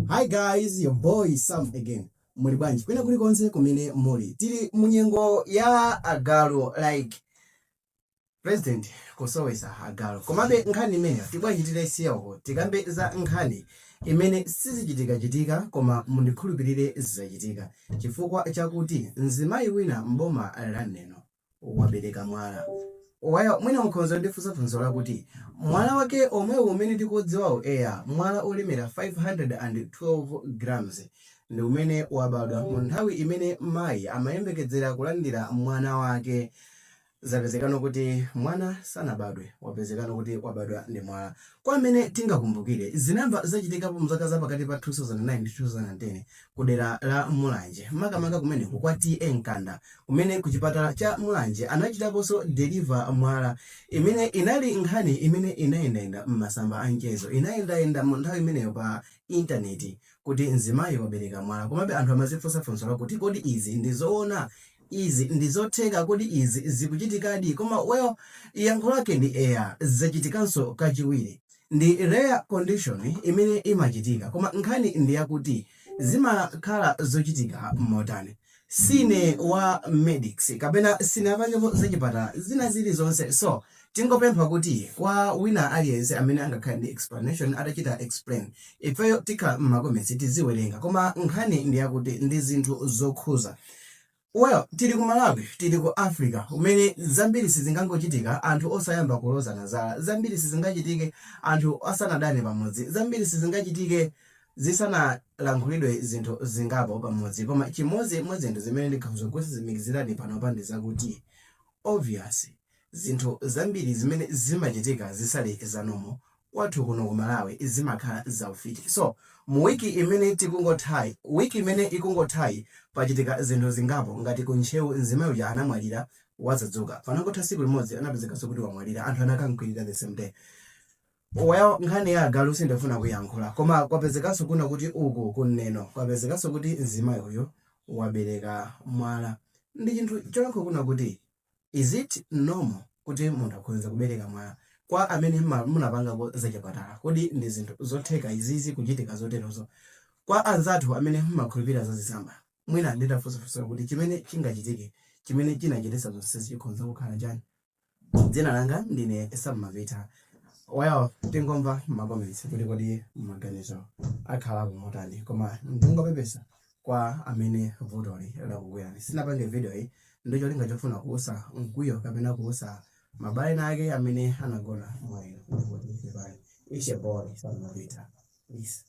Hi guys, your boy Sam again. Muli bwanji kwina kulikonse kumene muli? Tili munyengo ya agalu, like president kusowesa agalu. Komabe nkhani imeneyo tibwanji titaisiya uko, tikambe za nkhani imene sizichitikachitika, koma mundikhulupirire, zachitika chifukwa chakuti mzimayi wina mboma la Neno wabereka mwala. Well, mwina mukhoza ndifunsa funso lakuti mwala wake omwewu umene tikudziwawo? Eya, mwala olemera 512 grams ndi umene wabadwa mu nthawi imene mayi amayembekezera kulandira mwana wake. Zapezekano kuti mwana sanabadwe, wapezekano kuti wabadwa ndi mwala. Kwa amene tingakumbukire, zinamba zachitikapo mzaka zapakati pa 2009 ndi 2010 kudera la Mulanje, makamaka kumeneku kwa T/A Mkanda, kumene kuchipatala cha Mulanje anachitaponso deliver mwala, imene inali nkhani imene inayendayenda m'masamba a mchezo, inayendayenda mu nthawi imeneyo pa intaneti kuti mzimayi wabereka mwala. Komabe anthu amazifunsa funso lakuti, kodi izi ndi zoona? Izi ndi zotheka? Kodi izi zikuchitikadi? Koma well, yankho lake ndi eya, zachitikanso kachiwiri. Ndi rare condition imene imachitika, koma nkhani ndi yakuti zimakhala zochitika motani? Sine wa medics kapena sinapangepo zachipatala zina zilizonse, so tingopempha kuti kwa wina aliyense amene angakhale ndi explanation, atachita explain, ifeyo tikhala m'ma comments tiziwerenga. Koma nkhani ndi yakuti ndi zinthu zokhuza, well, tili ku Malawi, tili ku Africa, kumene zambiri sizingangochitika anthu osayamba kulozana zala, zambiri sizingachitike anthu asanadane pamodzi, zambiri sizingachitike zisanalankhulidwe zinthu zingapo pamodzi. Koma chimodzi mwa zinthu zimene ndikhoza kutsimikizirani panopa ndi zakuti obvious zinthu zambiri zimene zimachitika zisali za normal kwathu kuno ku Malawi zimakhala zaufiti. So mu wiki imene tikungothayi, wiki imene ikungothayi, pachitika zinthu zingapo, ngati ku Ntcheu mzimayi uja anamwalira, wazadzuka panangotha tsiku limodzi anapezekanso kuti wamwalira, anthu anakamkwirira the same day. Well, nkhani ya agalu sindifuna kuyankhula, koma kwapezekanso kuna kuti uku kuneno kwapezekanso kuti mzimayi uyu wabereka mwala. Ndi chinthu choyankha kuna kuti, is it normal kuti munthu akhoza kubereka mwala? Kwa amene munapangako zachipatala, kodi ndi zinthu zotheka izizi kuchitika zoterozo? Kwa anzathu amene mmakhulupirira zazitsamba, mwina nditafunsafunsa kuti chimene chingachitike, chimene chinachititsa zonsezi chikhoza kukhala chani? Dzina langa ndine Sam Mavita. Well, tingomva ma comments kuti kodi maganizo akhalapo motani. Koma ndingopepesa kwa amene vutoli lakugwerani. Sinapange video iyi ndi cholinga chofuna kuusa mkwiyo kapena kuusa mabale ake amene anagona mwa inu. Ndikuti pepani. It's your boy Sam Mavita. Peace.